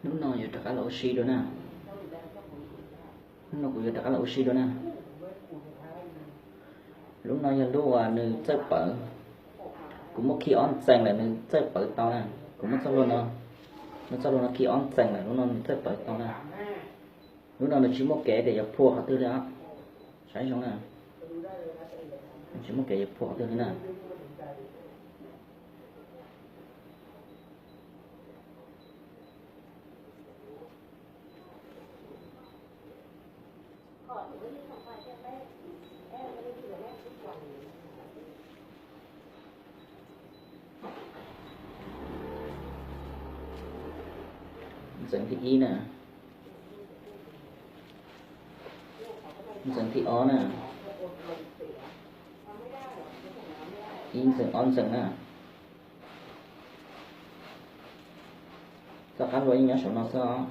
Lub no yuav rov qab los ua si dua na. Lub no kuv yuav rov qab los ua si dua na. Lub no yog lub uas nws txawj pawv. Kuv muab khi ob ntxees lawm nws txawj pawv tau na. Kuv muab txoj hlua no, muab txoj hlua no khi ob ntxees lawm lub no nws txawj pawv tau na. Lub no nws tsis muaj kev tias yuav phua qhov twg li os. Saib zoo na. Nws tsis muaj kev yuav phua qhov twg li na. Ntxees thib ib na. Ntxees thib ob na. Ib ntxees ob ntxees na. Txoj qab hlua yeej nyob saum no xwb os.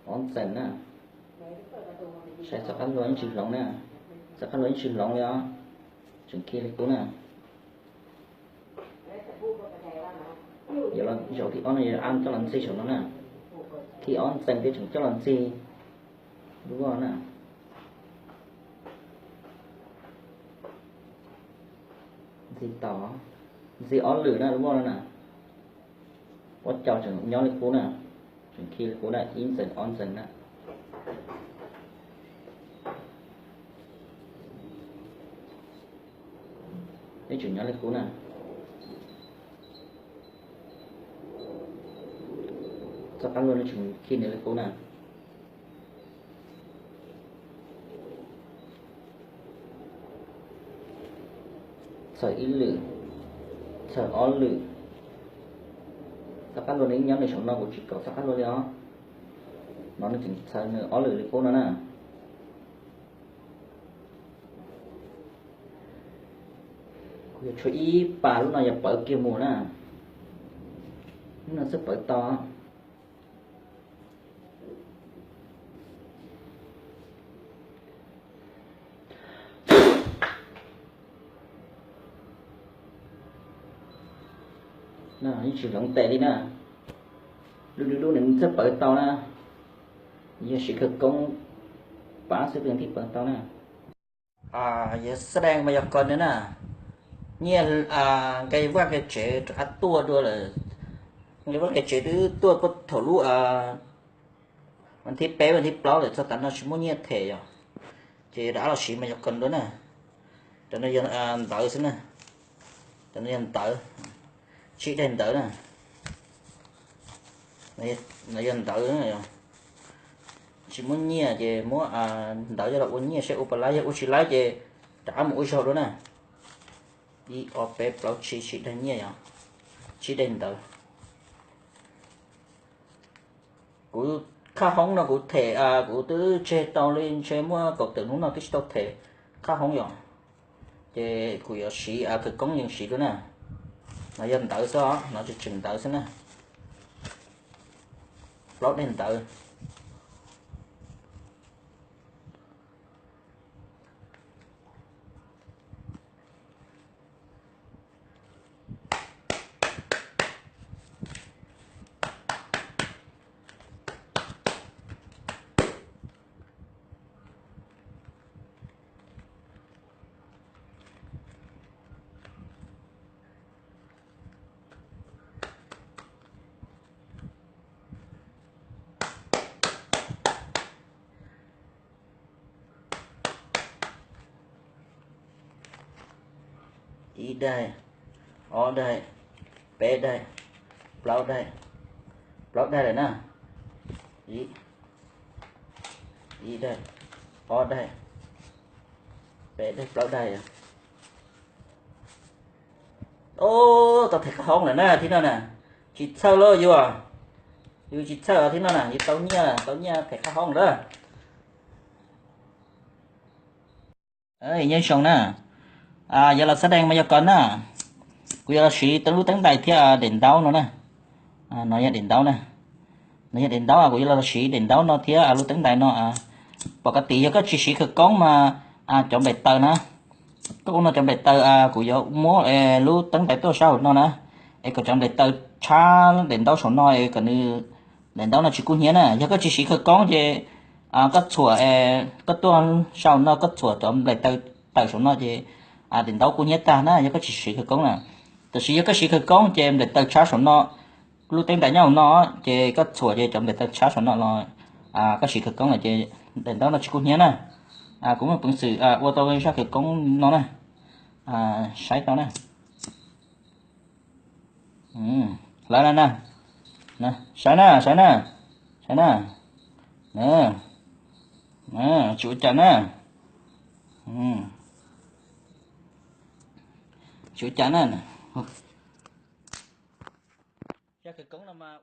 Ob ntxees na. Saib txoj qab hlua yeej tsis hloov na. Txoj qab hlua yeej tsis hloov li os. Tseem khi li qub na. Yog zaum thib ob no yog a coj los ntxig saum no na. Khi ob ntxees thiab tseem coj los ntxig lub voj na. Ntxig tau, ntxig ob lwm na lub voj no na. Ua cau tseem nyob li qub na, tseem khi li qub na, ib ntxees ob ntxees na. Nws tseem nyob li qub na. Txoj qab hlua nws tseem khi nws li qub na. Txhawm ib lwm, txhawm ob lwm. Txoj qab hlua nws nyob nws saum no kuv tsis kaum txoj qab hlua li os. No nws tseem txhawm nws ob lwm li qub no na. Kuv yuav tshuav ib pas lub no yog pawv kiag mus na. Lub no xwb pawv tau. Yeej tsis hloov tes li na. Lub lub lub nws txawj pawv tau na. Yog siv khawv koob pab xwb thiaj pawv tau na. Yog xab dee mas yog ko na. Nyiaj nqe vaj nqe tsev rov qab tuaj dua lawm. Nqe vaj nqe tsev twb tuaj puag thaum lub vas thib peb vas thib plaub lawm, txog tav no tsis muaj nyiaj them yom. Ces rov qab los siv mas yog ko dua na. Cov no yog ntawv xwb na. Cov no yog ntawv, tsib daim ntawv na. No yog ntawv, tsis muaj nyiaj ces muab ntawv coj los ua nyiaj seb ua puas laib, yog ua tsis laib ces rov qab mus ua zaug dua na. Ib ob peb plaub tsib, tsib daim nyiaj yom, tsib daim ntawv. Kuv khab hoob no kuv them, kuv twb tseg tau li ntshe muaj kaum tawm hnub no twb tsis tau them khab hoob yom. Ces kuv yuav siv khawv koob yees siv dua na. No yog ntawv xwb os, no tseem tseem ntawv xwb na. Plaub daim ntawv. Ib daim, ob daim, peb daim, plaub daim, plaub daim lawm na. Ib, ib daim, ob daim, peb daim, plaub daim. Ub, tau them khab hoob lawm na thib no na. Tsis txhawj lauj yus, yus tsis txhawj thib no na, yus tau nyiaj, tau nyiaj them khab hoob lawm. Nyob zoo na, yuav los xab dee mas yog ko na. Kuv yuav los siv lub teeb ntais thiab daim ntaub no na. No yog daim ntaub na. No yog daim ntaub, kuv yuav los siv daim ntaub no thiab lub teeb ntais no. Pom ko tis yog koj tsis siv khawv koob mas cov nplaim taws na, koj ua no cov nplaim taws, kuv yuav muab lub teeb ntais tuaj sab hauv no na. es kom cov nplaim taw tshab daim ntaub saum no es kom nws, daim ntaub no tsis kub hnyiab na. Yog koj tsis siv khawv koob ces koj txhuam, koj tuaj saum no koj txhuam cov nplaim taw tawm saum no ces daim ntaub kub hnyiab tag na yog koj tsis siv khawv koob na. Tab sis yog koj siv khawv koob ces nplaim taw tshab saum no, lub teeb ntais nyob hauv no ces koj txhuam ces cov nplaim taw tshab saum no los, koj siv khawv koob lawm ces daim ntaub no tsis kub hnyiab na. Kuv muaj peev xwm ua tau zaj khawv koob no na, saib tau na. Hlawv na na, saib na, saib na, saib na, tsis ua cas na, tsis ua cas na. Zaj khawv koob no mas